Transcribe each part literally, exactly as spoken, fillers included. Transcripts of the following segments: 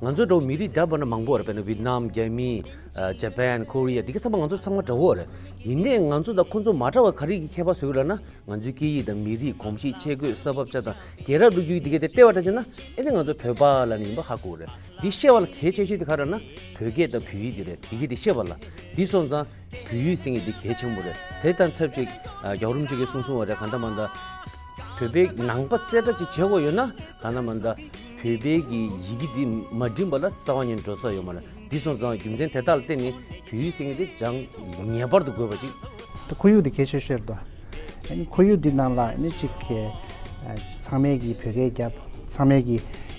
ང་ཚོ་འདྲ་བོ་མི་རིགས་འདྲ་པོ་ན་མང་པོ་རེད། དཔེར་ན་ཝི་ཏི་ནམ། རྒྱ་མི། ཨ། ཇ་པན། ཁོ་རི་ཡ། འདི་ག་ཚང་མ་ང་ཚོ་ཚང་མ་འདྲ་བོ་རེད། ཡིན་ནའི་ང་ཚོ་དང་ཁོ་ཚོ་མ་འདྲ་བ་ག་རེ་གི་ཁྱད་པར་བཟོ་གི་ལབ་ན། ང་ཚོའི་སྐད་ཡིག་དང་མི་རིགས། གོམས་གཤིས། ཆས་གོས། ས་བབ་ཆ་དང་རྒྱལ་རབས་ལོ་རྒྱུས་འདི་ག་དེ་བལྟས་པ་འདྲ་བྱས་ན། ཨེ་ནི་ང་ཚོ་བོད་པ་ལབ་ནས་ཡིན་པ་ཧ་གོ་གི་རེད། འདི་ཤེས་པ་ལ་གལ་ཆེ་ཤོས་དེ་ག་རེ་ན། བོད་སྐད་དང་བོད་ཡིག་དེ་རེད། འདི་ག་དེ་ཤེས་པ་ལ། འདི་སོང་ཙང་བོད་ཡིག་ཟེར་མཁན་འདི་གལ་ཆེན་པོ་རེད། དེ་དང་ཆབས་ཅིག་ཨ། རྒྱལ་བ་རིན་པོ་ཆེ་གིས་གསུངས་སོང་བ་རེད། གང་ལྟར་མ་ལྟར་བོད་པའི་ནང་པ་རྩེ་གྲ་ཅིག་བྱེད་དགོས་ཡོད་ན། གང་ལྟར་མ་ལྟར་བོད་པའི་གི་ཡི་གེ་འདི་མ་འགྲིམས་པ་ལ་རྩ་བ་ཉིད་འགྲོ་ས་ཡོད་མ་རེད། འདི་སོང་ཙང་རྒྱུ་མཚན་དེ་དག་ལ་བརྟེན་ནས་བོད་ཡིག་ཟེར་མཁན་འདི་སྦྱང་ངེས་པར་དུ་དགོས་པ་ཅིག་ད་ཁོར་ཡུག་འདི་གལ་ཆེ་ཤོས་རེད་དོ། ཨ་ནི་ཁོར་ཡུག་འདི་ནང་ལ་ཨ་ནི་ཅིག་ཨ། ཚང་མས་ཀྱི་བོད་སྐད་རྒྱབ། ཚང་མས་ཀྱི་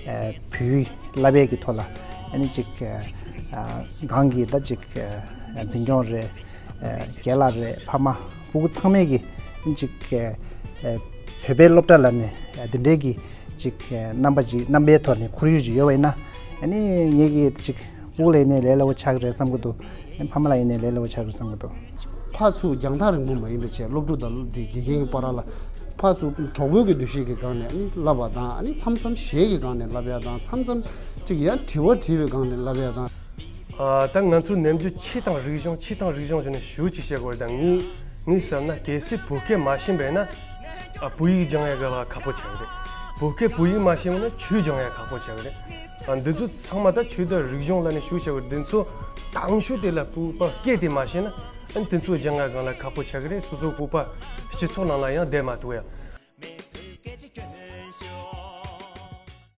ཨ། བོད་ཡིག་བསླབ་པའི་གི་ཐོག་ལ་ཨ་ནི་ཅིག་ཨ། གང་གི་ད་ཅིག་ཨ། འཛིན་སྐྱོང་རེད། ཨ། རྒན་ལགས་རེད། ཕ་མ་སྤུ་གུ་ཚང་མས་ཀྱི་ཨ་ནི་ཅིག་ཨ། བོད་པའི་སློབ་གྲྭ་ལ་ནས་ཨ། འདི་འདྲའི་གི་ཅིག་ཨ། རྣམ་པ་ཅིག་རྣམ་པའི་ཐོག་ནས་ཁོར་ཡུག་ཅིག་ཡོད་པ་ཡིན་ན། ཨ་ནི་ངེད་ཀྱི་ཅིག་སྤུ་གུ་ལ་ཡིན་ནའི་ལས་སླ་པོ་ཆགས་ཀྱི་རེད་བསམ་གྱི་འདུག་ཨ་ནི་ཕ་མ་ལ་ཡིན་ནའི་ལས་སླ་པོ་ཆགས་ཀྱི་རེད་བསམ་གྱི་འདུག་ཕར་ཚུར་རྒྱང་ཐག་རིང་པོ་མ་ཡིན་པའི་ཆེད། སློབ་ཕྲུག་དང་སློབ་དེ་དགེ་རྒན་གྱི་བར་ལ་ཕར་ཚུར་གྲོགས་པོའི་གི་འདུ་ཤེས་ཀྱི་སྒང་ནས་ཨ་ནི་བསླབ་པ་དང་། ཨ་ནི་མཚམས་མཚམས་གཞས་ཀྱི་སྒང་ནས་བསླབ་ཡ་དང་། མཚམས་མཚམས་ཅིག་ཡང་དྲི་བ་དྲིས་པའི་སྒང་ནས་བསླབ་ཡ་དང་། ཨ། ད་ང་ཚོ་ནམ་རྒྱུན་ཆོས་དང་རིག་གཞུང་། ཆོས་དང་རིག་གཞུང་ཟེར་ནས་ཞུ་ཅིག་བཤད་དགོས་དང་། ངས་ངས་བསམ་ན་གལ་སྲིད་བོད་སྐད་མ་ཤེས་པ་ཡིན་ན། ཨ། བོད་ཡིག་སྦྱང་ཡ་ག་ལ་ཁག་པོ་ཆགས་ཀྱི་རེད། བོད་སྐད་བོད་ཡིག་མ་ཤེས་པ་ན་ཆོས་སྦྱང་ཡ་ཁག་པོ་ཆགས་ཀྱི་རེད། ཨ། འདི་ཚོ་ཚང་མ་ད་ཆོས་དང་རིག་གཞུང་ལབ་ནས་ཞུ་བྱ་བར། འདི་ཚོ་དང་ཤོས་དེ་ལ་བོད་པ་སྐད་དེ་མ་ཤེས་ན། ཨ། འདི་ཚོ་སྦྱང་ཡ་གང་ལ་ཁག་པོ་ཆགས་ཀྱི་རེད། སོ་སོ་བོད་པ་སྤྱི་ཚོགས་ནང་ལ་ཡང་བསྡད་མ་ཐུབ་ཡ།